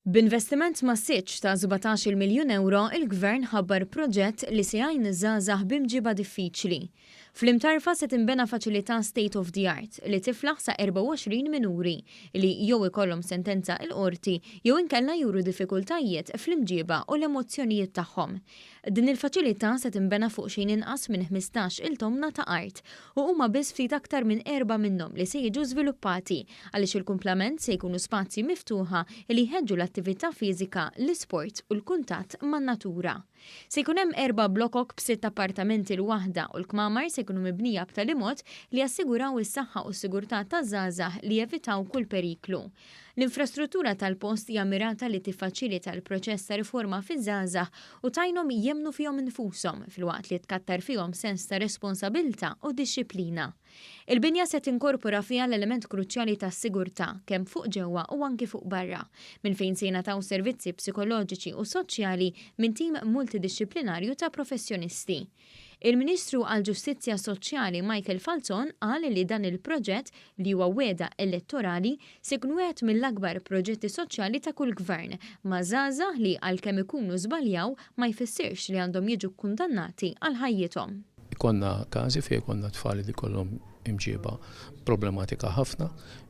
B'investiment massiċċ ta' 17-il miljun ewro, il-Gvern ħabbar proġett li se jgħin żgħażagħ b'imġiba diffiċli. Fl-Imtarfa se tinbena faċilità state of the art li tiflaħ sa 24 minuri li jew ikollhom sentenza il-qorti jew inkella juru diffikultajiet fl-imġiba u l-emozzjonijiet tagħhom. Din il-faċilità se tinbena fuq xejn inqas minn 15-il tomna ta' art u huma biss ftit aktar minn erba' minnhom li se jiġu żviluppati għaliex il-kumplament se jkunu spazji miftuħa li jħeġġu l-attività fiżika, l-isport u l-kuntatt man-natura. Se jkun hemm erba' blokok b'sitt appartamenti l-waħda u l-kmamar se jkunu mibnija b'tali mod li jassiguraw is-saħħa u s-sigurtà taż-żgħażagħ li jevitaw kull periklu. L-infrastruttura tal-post hija mirata li tiffaċilita l-proċess ta' riforma fiż-żgħażagħ u tgħinhom jemmnu fihom infushom filwaqt li tkattar fihom sens ta' responsabilità u dixxiplina. Il-binja se tinkorpora fiha l-element kruċjali tas-sigurtà kemm fuq ġewwa u anki fuq barra, minn fejn se jingħataw servizzi psikoloġiċi u soċjali minn tim multidixxiplinarju ta' professjonisti. Il-Ministru għall-Ġustizzja Soċjali Michael Falzon qal li dan il-proġett, li huwa wegħda elettorali, se jkun wieħed mill-akbar proġetti soċjali ta' kull gvern, ma' żgħażagħ li għalkemm ikunu żbaljaw ma jfissirx li għandhom jiġu kkundannati għal ħajjithom. Ikollna każi fejn ikollna tfal li jkollhom imġieba problematika ħafna,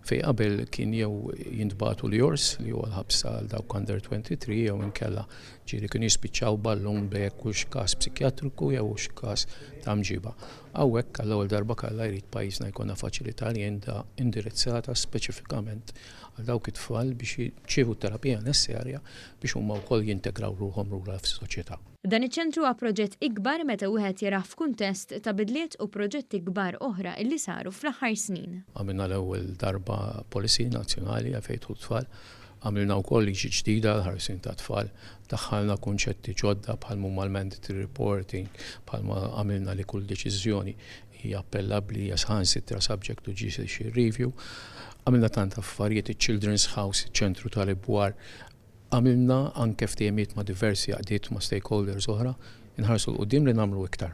fejn qabel kien jew jintbagħtu l-Jors, li huwa l-ħabs għal dawk under 23, jew inkella Ġieli kienu jispiċċaw ballun b'hekk hux każ psikjatriku jew hux każ ta' mġiba. Hawnhekk għall-ewwel darba kalla jrid pajjiżna jkollna faċilità li għandha indirizzata speċifikament għal dawk it-tfal biex jirċievu t-terapija nessjarja biex huma wkoll jintegraw ruħhom lura fis-soċjetà. Dan iċ-ċentru huwa proġett ikbar meta wieħed jarah f'kuntest ta' bidliet u proġetti kbar oħra illi saru fl-aħħar snin. Għamilna l-ewwel darba policy nazzjonali għal fejn jidħlu t-tfal. Għamilna wkoll liġi ġdida għall-ħarsien tat-tfal. Daħħalna kunċetti ġodda bħal m'huma l-mandatory reporting, bħal ma għamilna li kull deċiżjoni hija appellabbli, hija saħansitra subject to judicial review. Għamilna tant affarijiet, iċ-Children's House, iċ-ċentru tal-Ibwar. Għamilna anke ftehimiet ma' diversi għaqdiet ma' stakeholders oħra. Inħarsu 'l quddiem li nagħmlu iktar.